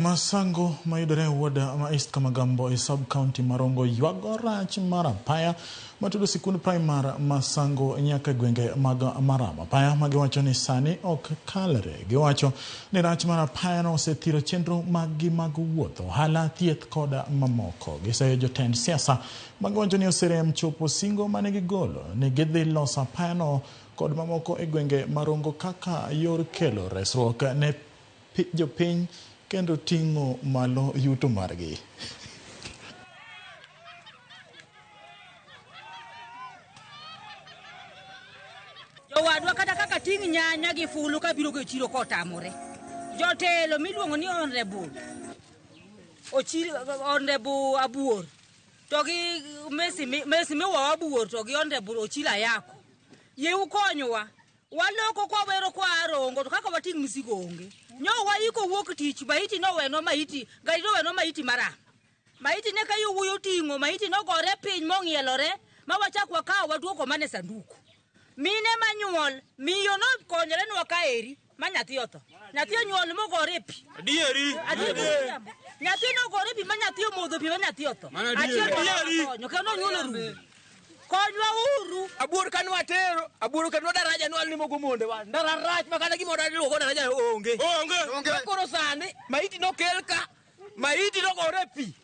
Masango mayudore e ward ma East Kamagambo e sub county ma Rongo ywago rach mar apaya matudo sikund primar Masango nyaka e gwenge mag Marama. Apaya ma giwacho ni sani ok kalre. Giwacho ni rach mar apayano osethiro chenro maggi mag wuoth, ohala, thieth kod mamoko. Giseyo jotend siasa ma giwacho ni oserem chopo singo mane gigolo ni gidhi loso apayano kod mamoko e gwenge ma Rongo kaka yor kelo resruok ne jopiny kendo ting'o malo yuto margi. Jowadwa kata kaka ting' nyanya gi fulu kabiro go e chiro kotamore. Jotelo miluongo ni honorable Ochil honorable Abuor to gi Messi Messi miwa Abuor to gi honorable Ochil Ayako. Yie ukonywa. Waloko kwa wero kwa arongo to kaka wating' misigo onge. Nyo waiko wuok tich maiti nowenwa maiti gari nowenwa maiti maram. Maiti ne ka yowuoyi oting'o maiti nogore piny mong'ielore ma wachak wakawo waduoko mana e sanduku. Mine manyuol miyo nokonyore nwa kaeri ma nyathi otho. Nyathi onyuol mogore e pi. Adieri. Adieri. Nyathi nogore e pi ma nyathi omodho pi ma nyathi otho. Achiel konyo kendo nonyuolo rumo. Konywa uru. Abuor ka nwatero, abuor ka nwa daraja nwalimo go monde wa. Ndara rach ma kata gimoro iluwo go daraja onge. Onge. To koro sani maiti nokel ka, maiti nogore e pi.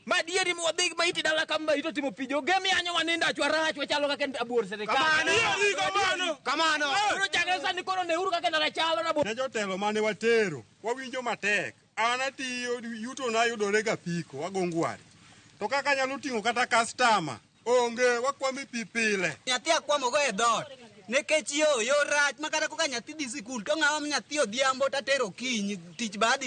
Ma dieri mwadhi maiti dala ka maiti otimo pi. Joge miyanyo wanindo achwa rach wachalo kaka en abuor sirikal. Kamano. Kamano. Kamano. Koro chakre sani koro neuru kaka ndara chalo na Ne jotelo mane watero, wawinjo matek. An atiyo, yutona yudore ga apiko, ago ngware. To kaka anyalo ting'o kata kastama, onge, wakwamo e pi pile. Nyathi akwamogo e dhoot nikech yo yo rach ma kata koka nyathi dhi sikul to ng'awa nyathi odhiambo tatero okinyi tich be adhi.